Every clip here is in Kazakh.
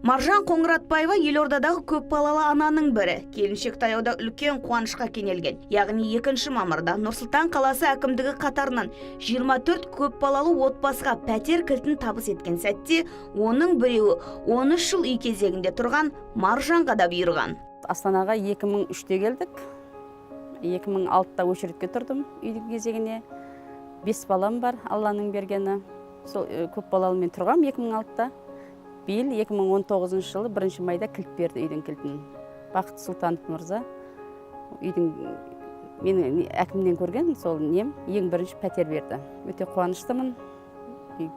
Маржан Қоңыратбаева елордадағы көпбалалы ананың бірі. Келіншек таяуда үлкен қуанышқа кенелген. Яғни 2 мамырда Нұр-Сұлтан қаласы әкімдігі қатарынан 24 көпбалалы отбасыға пәтер кілтін табыс еткен сәтте, оның біреуі 13 жыл үй кезегінде тұрған Маржанға да бұйырған. Астанаға 2003-те келдік. 2006-та очередь ке тұрдым үйдің кезегіне. Бес балам бар, Алланың бергені. Сол көп балалымен тұрғам 2006-та. Биыл, 2019 жылы 1 майда кілт берді, үйдің кілтін. Бақыт Сұлтанов мырза үйдің, мені әкімнен көрген сол нем, ең бірінші пәтер берді. Өте қуаныштымын.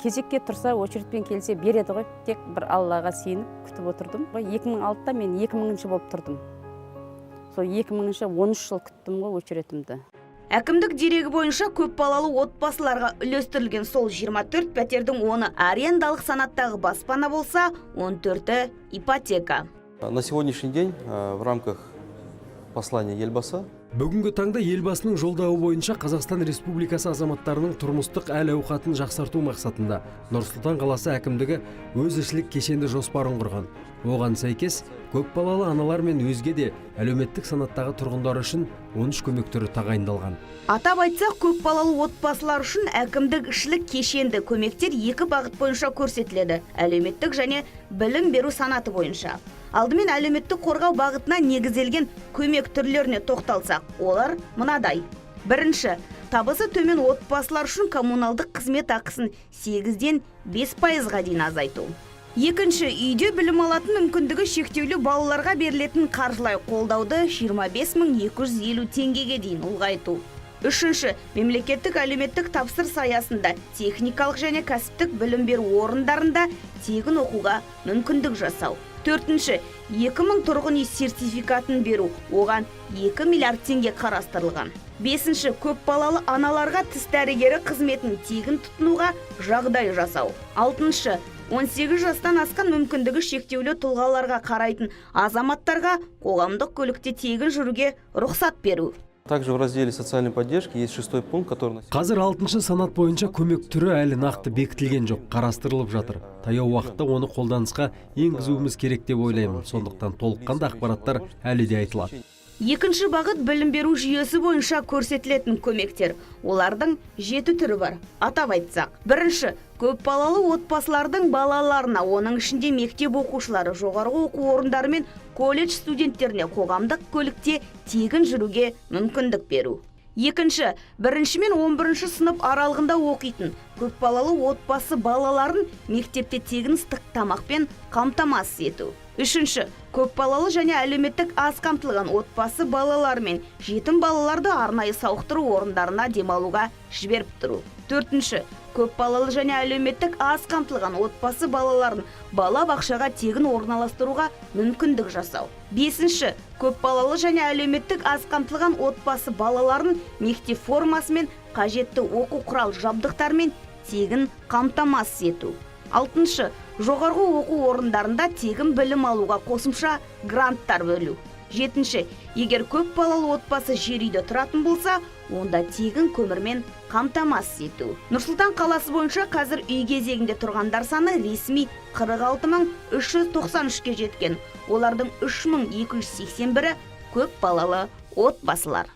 Кезекке тұрса, очередь пен келсе, береді ғой. Тек бір Аллаға сеніп күтіп отырдым. 2006-та мен 2000-шы болып тұрдым. Сол 2000-шы, 13 жыл күттім ғой очередь імді. Әкімдік дерегі бойынша, көпбалалы отбасыларға үлестірілген сол 24 пәтердің оны арендалық санаттағы баспана болса, 14-і ипотека. На сегодняшний день в рамках послания Елбасы Бүгінгі таңда Елбасының жолдауы бойынша Қазақстан Республикасы азаматтарының тұрмыстық әл ауқатын жақсарту мақсатында Нұр-Сұлтан қаласы әкімдігі өз ішілік кешенді жоспарын құрған. Оған сәйкес, көпбалалы аналар мен өзге де әлеуметтік санаттағы тұрғындар үшін 13 көмек түрі тағайындалған. Атап айтсақ, көпбалалы отбасылар үшін әкімдік ішілік кешенді көмектер екі бағыт бойынша көрсетіледі: әлеуметтік және білім беру санаты бойынша. Алдымен әлеуметтік қорғау бағытына негізделген көмек түрлеріне тоқталсақ, олар мынадай. Бірінші, табысы төмен отбасылар үшін коммуналдық қызмет ақысын 8-ден 5%-ға дейін азайту. Екінші, үйде білім алатын мүмкіндігі шектеулі балаларға берілетін қаржылай қолдауды 25 250 теңгеге дейін ұлғайту. Үшінші, мемлекеттік әлеуметтік тапсырыс аясында техникалық және кәсіптік білім беру орындарында тегін оқуға мүмкіндік жасау. Төртінші, 2000 тұрғын үй сертификатын беру, оған 2 миллиард теңге қарастырылған. Бесінші, көпбалалы аналарға тіс дәрігері қызметін тегін тұтынуға жағдай жасау. Алтыншы, 18 жастан асқан мүмкіндігі шектеулі тұлғаларға қарайтын азаматтарға қоғамдық көлікте тегін жүруге рұқсат беру. Также в разделе социальной поддержки есть шестой пункт, который на Қазір алтыншы санат бойынша көмек түрі әлі нақты бекітілген жоқ, қарастырылып жатыр. Таяу уақытта оны қолданысқа енгізуіміз керек деп ойлаймын. Сондықтан толыққанды ақпараттар әлі де айтылады. Екінші бағыт – білім беру жүйесі бойынша көрсетілетін көмектер. Олардың жеті түрі бар. Атап айтсақ, бірінші, көпбалалы отбасылардың балаларына, оның ішінде мектеп оқушылары, жоғарғы оқу орындары мен колледж студенттеріне қоғамдық көлікте тегін жүруге мүмкіндік беру. Екінші, бірінші мен 11-ші сынып аралығында оқитын көпбалалы отбасы балаларын мектепте тегін ыстық тамақпен қамтамасыз ету. Үшінші, көпбалалы және әлеуметтік аз қамтылған отбасы балалары мен жетім балаларды арнайы сауықтыру орындарына демалуға жіберіп тұру. Төртінші, көпбалалы және әлеуметтік аз қамтылған отбасы балаларын бала бақшаға тегін орналастыруға мүмкіндік жасау. Бесінші, көпбалалы және әлеуметтік аз қамтылған отбасы балаларын мектеп формасымен, қажетті оқу құрал жабдықтармен тегін қамтамасыз ету. Алтыншы, жоғарғы оқу орындарында тегін білім алуға қосымша гранттар бөлу. Жетінші, егер көпбалалы отбасы жер үйде тұратын болса, онда тегін көмірмен қамтамасыз ету. Нұр-Сұлтан қаласы бойынша қазір үй кезегінде тұрғандар саны ресми 46 393-ке жеткен. Олардың 3281-і көпбалалы отбасылар.